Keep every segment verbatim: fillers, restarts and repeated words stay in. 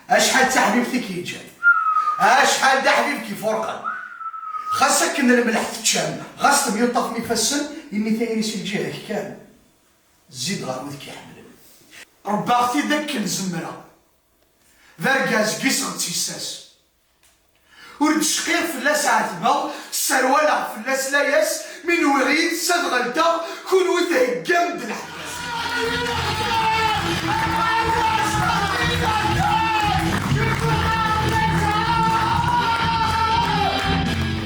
Acḥal d taḥbibt i k-yeǧǧan, acḥal d aḥbib k-ifurqen. Xas akken lmelḥ teččam, ɣas temyuṭṭafem ifassen, imi tayri si lǧiha-k kan. Zid ɣer wid k-iḥemmlen. Rebbaɣ-t-id akken zemreɣ. D argaz deg iseɣ d tissas. Ur d-cqiɣ fell-as ɛetbeɣ, sserwaleɣ fell-as layas, mi nwiɣ yid-s ad ɣelteɣ, kunwi theggam-d leḥbas.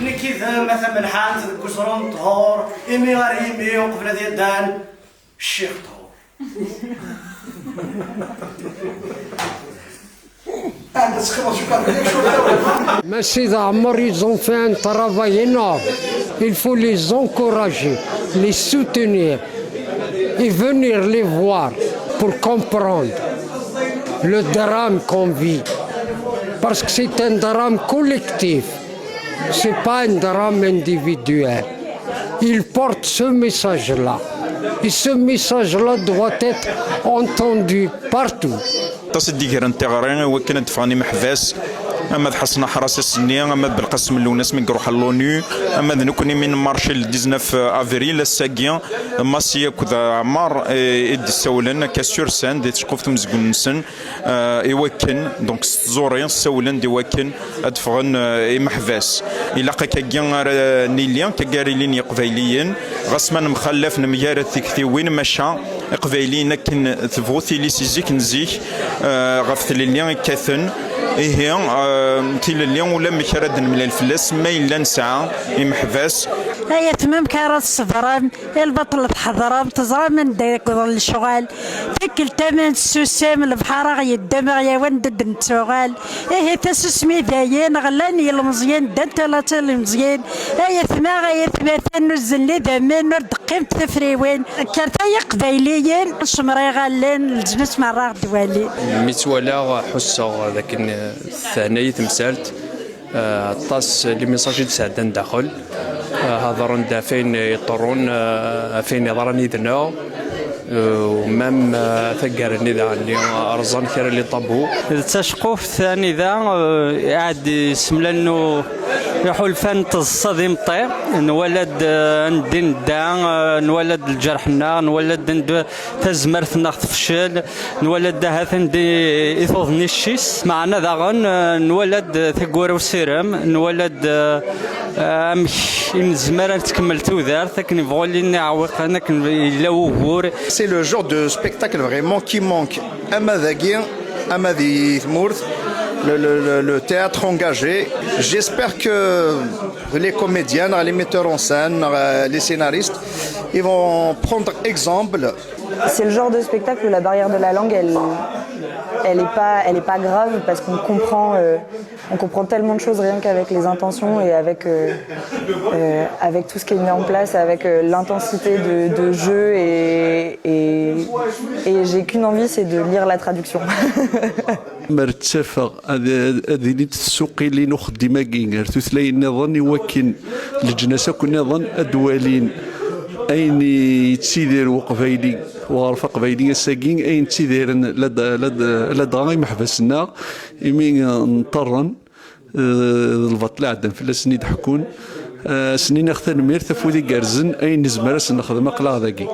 Nekki d ma tamelḥant deg usru n ṭhur, imi ar yimi uqbel ad yadan ccix ṭhur. Mačči d Ɛmer, ils ont fait un travail énorme. Il faut les encourager, les soutenir et venir les voir pour comprendre le drame qu'on vit. Parce que c'est un drame collectif. C'est pas un drame individuel. Il porte ce message-là. Et ce message-là doit être entendu partout. Aṭas i d-igren tiɣri i wakken ad d-ffɣen imeḥbas, ama d Ḥasan Aḥras ass-nni, ama d Belqasem Lwennas mi iruḥ ɣer l'ONU, ama d nekkni mi nmarci le dix-neuf avril, ass-agi, Massi akked Ɛmar, eh, i d-ssawlen akka sur scène di tceqquft umezgun-nsen, eh, i wakken, donc s tẓuri, ssawlen-d i wakken ad ffɣen, eh, imeḥbas. Ilaq akkagi ara nili, akkagi ara ilin Yiqbayliyen, ɣas ma nemxallaf nemgarad tiktiwin, maca Iqbayliyen akken tebɣu tili si zik n zik, eh, ɣef tlelli i kkaten. Ihi, eh, tilelli ulamek ara d-nemlal fell-as, ma yella nesɛa imeḥbas. Ay atma, amek ara tṣebrem? I lbaṭel tḥeḍrem, teẓram anda i yewweḍ lecɣal. Tikkelt aman tessusem, lebḥer aɣ-yeddem, aɣ-yawen d-nettuɣal. Ihi tasusmi dayen, ɣlan yilmeẓyen, ddant tlatin n yilmeẓyen. Ay atma, ay atmaten, ur zellin idammen, ur d-qqimt tafriwin. Kkret ay iqbayliyen, cemmer iɣallen, leǧnas merra ɣ-d-wali. Mi ttwalaɣ, ḥusseɣ d akken, eh, tehna-yi temsalt. Eh, aṭas les messages i d-sɛeddan daxel. Eh, hedren-d ɣef wayen iḍerrun, eh, ɣef wayen yeḍran yid-neɣ. Eh, u même, eh, taggara-nni daɣen-nni, eh, rẓan kra les tabous. D taceqquft anida, eh, iɛeddi semlan n u-, iḥulfan n teẓsa d imeṭṭi. Nwala-d, eh, anda i nedda, eh, nwala-d lǧerḥ-nneɣ, nwala-d anda tazmert-nneɣ tefcel, nwala-d ahat anda i tuḍen icc-is. Meɛna daɣen, eh, nwala-d taggura usirem, nwala-d, eh, amek i nezmer ad tkemmel tudert, akken yebɣu lin iɛewwiqen, akken yella wugur. C'est le genre de spectacle vraiment qui manque. Ama dagi, ama di tmurt, le, le, le, le théâtre engagé. J'espère que les comédiens, les metteurs en scène, euh, les scénaristes, ils vont prendre exemple. C'est le genre de spectacle où la barrière de la langue, elle, elle est pas, elle est pas grave parce qu'on comprend, euh, on comprend tellement de choses rien qu'avec les intentions et avec, euh, euh, avec tout ce qui est mis en place, avec, euh, l'intensité de, de jeu et, et, et j'ai qu'une envie, c'est de lire la traduction. Mer ttafeɣ ad, ad ilint tsuqilin uxeddim-agi ar tutlayin nniḍen i wakken leǧnas akk nniḍen ad d-walin ayen yettidir uqbayli, uɣref aqbayli ass-agi, ayen ttidiren lad-, lad-, ladɣa imeḥbas-nneɣ, imi, eh, nṭerren, eh, d lbaṭel iɛeddan fell-asen i d-ḥekkun. Eh, as-niniɣ tanemmirt, afud igerrzen, ayen nezmer ad s-nexdem aql-aɣ dagi.